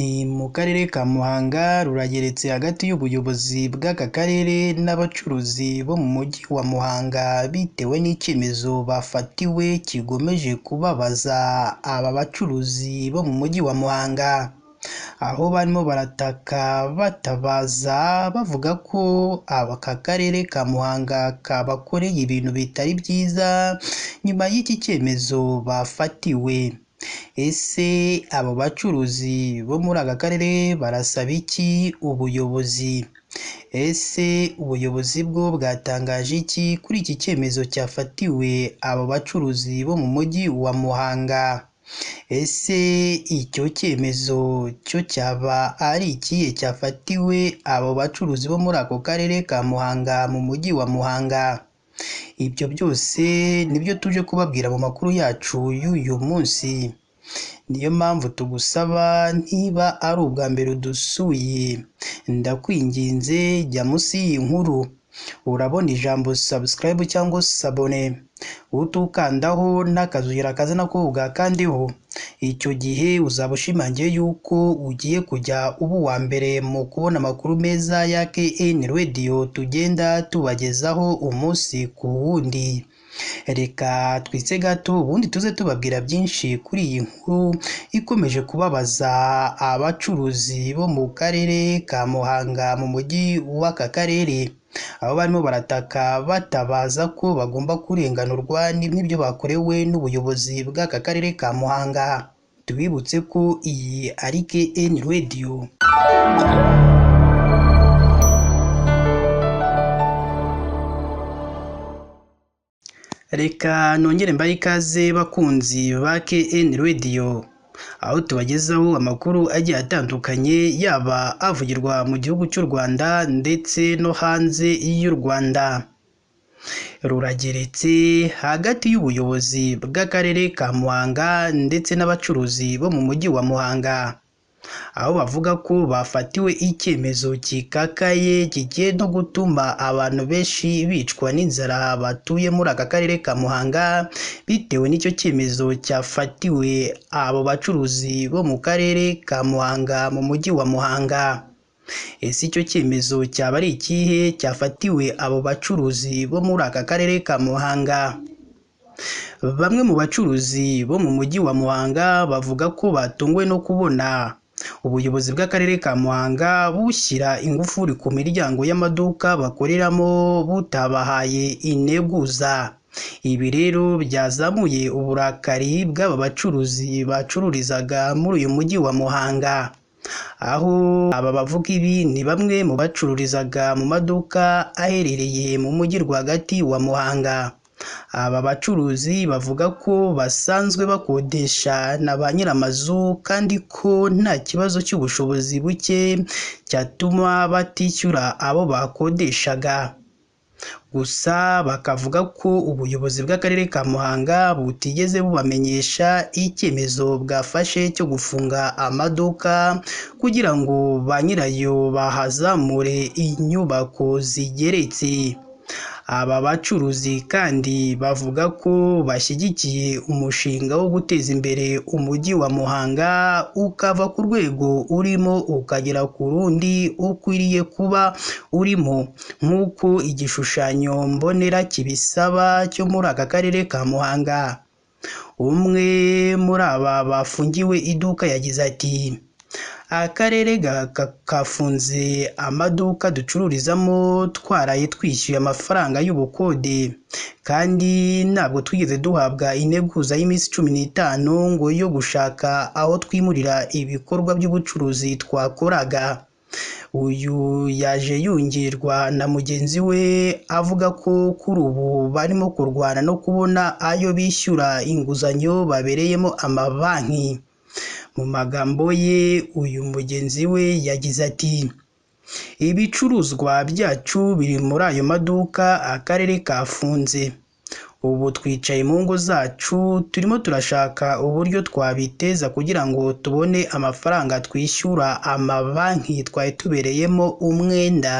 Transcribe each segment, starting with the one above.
Ni mu karere ka Muhanga rurageretse hagati y'ubuyobozi bw'aka karere n'abacuruzi bo mu mujyi wa Muhanga bitewe n'icyemezo bafatiwe kigomeje kubabaza aba bacuruzi bo mu mujyi wa Muhanga, aho barimo barataka batabaza bavuga ko aka karere ka Muhanga kabakoreye ibintu bitari byiza nyuma y'iki cyemezo bafatiwe. Ese abo bacuruzi bo muri aka karere barasaba iki ubuyobozi? Ese ubuyobozi bwo bwatangaje iki kuri iki cyemezo cyafatiwe abo bacuruzi bo mu mujyi wa Muhanga? Ese icyo cyemezo cyo cyaba ari ikihe cyafatiwe abo bacuruzi bo muri ako karere ka Muhanga mu mujyi wa Muhanga? Ibyo byose nibyo tuje kubabwira mu makuru yacu y'uyu munsi. Niyo mpamvu tugusaba niba ari ubwa mbere udusuye, ndakwinginze jya munsi y'iyi nkuru, urabona ijambo subscribe cyangwa s'abone, utukandaho n'akazogera kaza nako ugakandeho, icyo gihe uzaba ushimangiye yuko ugiye kujya uba uwa mbere mu kubona amakuru meza ya KN Radio tugenda tubagezaho umunsi ku wundi. Reka twitse gato ubundi tuze tubabwira byinshi kuri iyi nkuru ikomeje kubabaza abacuruzi bo mu karere ka Muhanga mu mujyi w'aka karere, aho barimo barataka batabaza ko bagomba kurenganurwa n'ibyo bakorewe n'ubuyobozi bw'aka karere ka Muhanga. Tubibutse ko iyi ari KN Radio. Reka nongere mbahe ikaze bakunzi ba KN Radio, aho tubagezaho amakuru agiye atandukanye yaba avugirwa mu gihugu cy'u Rwanda ndetse no hanze y'u Rwanda. Rurageretse hagati y'ubuyobozi bw'akarere ka Muhanga ndetse n'abacuruzi bo mu mujyi wa Muhanga, aho bavuga ko bafatiwe icyemezo gikakaye kigiye no gutuma abantu benshi bicwa n'inzara batuye muri aka karere ka Muhanga bitewe n'icyo cyemezo cyafatiwe abo bacuruzi bo mu karere ka Muhanga mu mujyi wa Muhanga. Ese icyo cyemezo cyaba ari ikihe cyafatiwe abo bacuruzi bo muri aka karere ka Muhanga? Bamwe mu bacuruzi bo mu mujyi wa Muhanga bavuga ko batunguwe no kubona ubuyobozi bw'akarere ka Muhanga bushyira ingufuri ku miryango y'amaduka bakoreramo butabahaye integuza. Ibi rero byazamuye uburakari bw'aba bacuruzi bacururizaga muri uyu mujyi wa Muhanga. Aho aba bavuga ibi ni bamwe mu bacururizaga mu maduka aherereye mu mujyi rwagati wa Muhanga. Aba bacuruzi bavuga ko basanzwe bakodesha na ba nyir'amazu kandi ko nta kibazo cy'ubushobozi buke cyatuma batishyura abo bakodeshaga. Gusa bakavuga ko ubuyobozi bw'akarere ka Muhanga butigeze bubamenyesha icyemezo bwafashe cyo gufunga amaduka kugira ngo ba nyirayo bahazamure inyubako zigeretse. Aba bacuruzi kandi bavuga ko bashyigikiye umushinga wo guteza imbere umujyi wa Muhanga ukava ku rwego urimo ukagera ku rundi ukwiriye kuba urimo nk'uko igishushanyo mbonera kibisaba cyo muri aka karere ka Muhanga. Umwe muri aba bafungiwe iduka yagize ati: "Akarere kafunze amaduka ducururizamo twaraye twishyuye amafaranga y'ubukode kandi ntabwo twigeze duhabwa integuza y'iminsi 15 ngo yo gushaka aho twimurira ibikorwa by'ubucuruzi twakoraga." Uyu yaje yungirwa na mugenzi we avuga ko kuri ubu barimo kurwana no kubona ayo bishyura inguzanyo babereyemo amabanki. Mu magambo ye uyu mugenzi we yagize ati: "Ibicuruzwa byacu biri muri ayo maduka akarere kafunze. Ubu twicaye mu ngo zacu turimo turashaka uburyo twabiteza kugira ngo tubone amafaranga twishyura amabanki twari tubereyemo umwenda."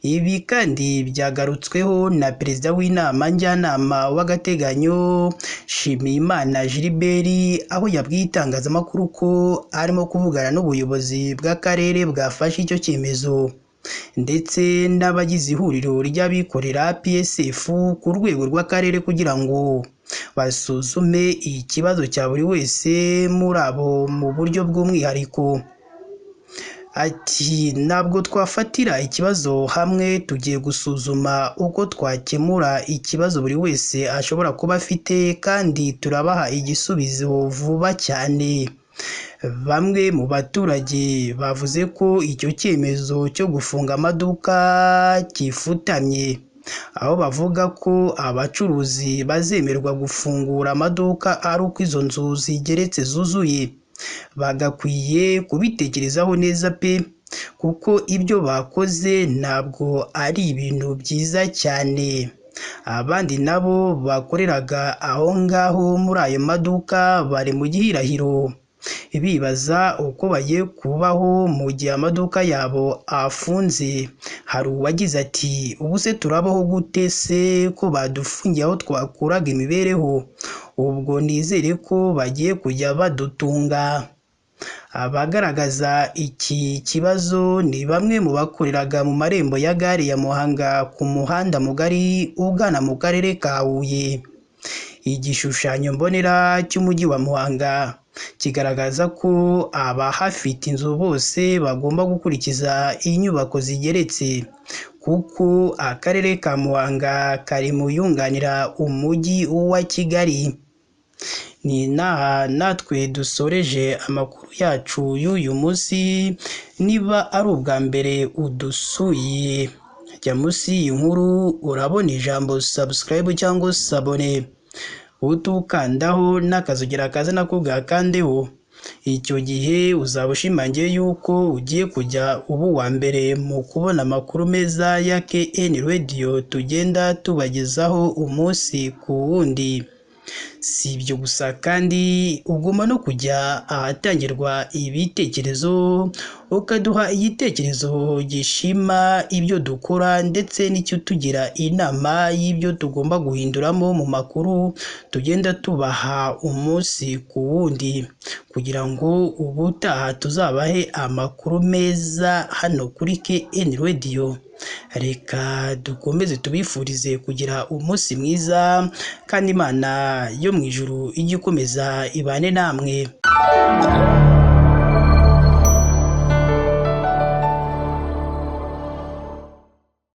Ibi kandi byagarutsweho na Perezida w'Inama Njyanama w'Agateganyo Nshimiyimana Gilbert, aho yabwiye itangazamakuru ko arimo kuvugana n'ubuyobozi bw'akarere bwafashe icyo cyemezo ndetse n'abagize ihuriro ry'abikorera PSF ku rwego rw'akarere kugira ngo basuzume ikibazo cya buri wese muri abo mu buryo bw'umwihariko. Ati ntabwo twafatira ikibazo hamwe, tugiye gusuzuma uko twakemura ikibazo buri wese ashobora kuba afite kandi turabaha igisubizo vuba cyane. Bamwe mu baturage bavuze ko icyo cyemezo cyo gufunga amaduka kifutamye, aho bavuga ko abacuruzi bazemerwa gufungura amaduka ari uko izo nzu zigeretse zuzuye. Bagakwiye kubitekerezaho neza pe, kuko ibyo bakoze ntabwo ari ibintu byiza cyane. Abandi nabo bakoreraga aho ngaho muri ayo maduka bari mu gihirahiro, bibaza uko bagiye kubaho mu gihe amaduka yabo afunze. Hari uwagize ati ubu se turabaho gute se ko badufungiye aho twakuraga imibereho? Ubwo nizere ko bagiye kujya badutunga. Abagaragaza iki kibazo ni bamwe mu bakoreraga mu marembo ya gare ya Muhanga ku muhanda mugari ugana mu karere ka Huye. Igishushanyo mbonera cy'umujyi wa Muhanga kigaragaza ko abahafite inzu bose bagomba gukurikiza inyubako zigeretse, kuko akarere ka Muhanga kari mu yunganira umujyi wa Kigali. Ni inaha natwe dusoreje amakuru yacu y'uyu munsi, niba ari ubwa mbere udusuye jya munsi y'iyi nkuru urabona ijambo subscribe cyangwa sabone, utukandaho n'akazogera kaza nako gakandeho. Icyo gihe uzaba ushimangiye yuko ugiye kujya uba uwa mbere mu kubona amakuru meza ya KN Radio tugenda tubagezaho umunsi ku wundi. Si ibyo gusa kandi ugomba no kujya ahatangirwa ibitekerezo ukaduha igitekerezo gishima ibyo dukora ndetse n'icyo tugira inama y'ibyo tugomba guhinduramo mu makuru tugenda tubaha umunsi ku wundi, kugira ngo ubutaha tuzabahe amakuru meza hano kuri KN Radio. Reka dukomeze tubifurize kugira umunsi mwiza kandi Imana yo mu ijuru ijye ikomeza ibane namwe.